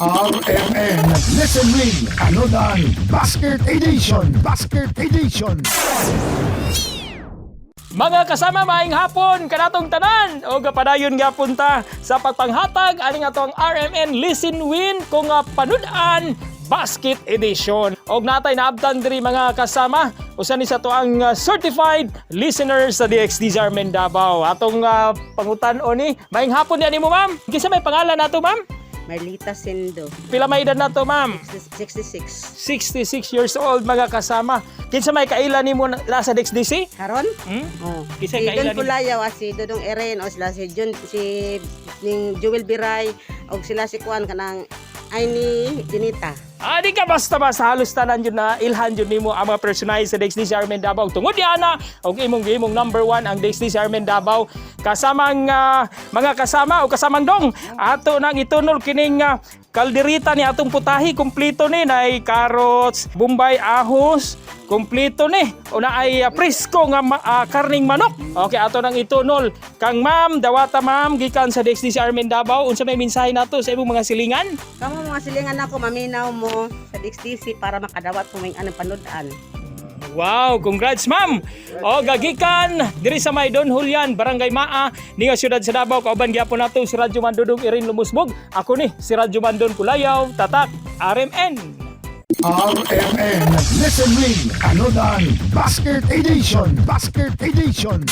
RMN Listen Win Panudan Basket Edition. Basket Edition. Mga kasama, maayong hapon kanatong tanan o padayon nga punta sa pagpanghatag aning atong RMN Listen Win kung panudan Basket Edition. Og natay naabtan diri, mga kasama, usa ni sa atoang certified listeners sa DXDZR Davao. Atong pangutan-on ni, maayong hapon diha nimo, ma'am. Kinsa may pangalan nato, ma'am? Marlita Sendo. Pila may edad nato, ma'am? 66. 66 years old, mga kasama. Kinsa may kaila nimo na sa DXDC? Karon? Hmm? Oh. Kinsa Si kaila Don nimo? Pulayaw, si Dodong Eren, o sila si John, si ning Jewel Biray, o sila si Kuan kanang Aini Dinita. Ah, di ka basta-basta halos tanan yun na ilhan yun nimo ang mga personahe sa DXDC Armen Davao. Tungod ni ana, og imong imong number one ang DXDC Armen Davao. Kasamang mga kasama o kasamang dong, ato nang itunol kining kalderita ni atong putahi, kumpleto ni nay carrots, bombay, ahos, kumpleto ni. Una ay presko nga karning manok. Okay, ato nang itunol kang Ma'am Dawata, ma'am, gikan sa DXDC Armen Davao. Unsa may mensahe nato sa imong mga silingan? Kamo mga silingan ako, maminaw mo sa DXDC para makadawat po may anong panudan. Wow, congrats, ma'am. O gagikan diri sa may Don Julian, Barangay Maa, ni nga siyudad sa Davao, kauban gyapon nato si Radyo Mandudong Irin Lumusbog. Ako ni si Radyo Mandon Pulayaw, Tatak RMN. RMN Listen Win Panudan Basket Edition. Basket Edition.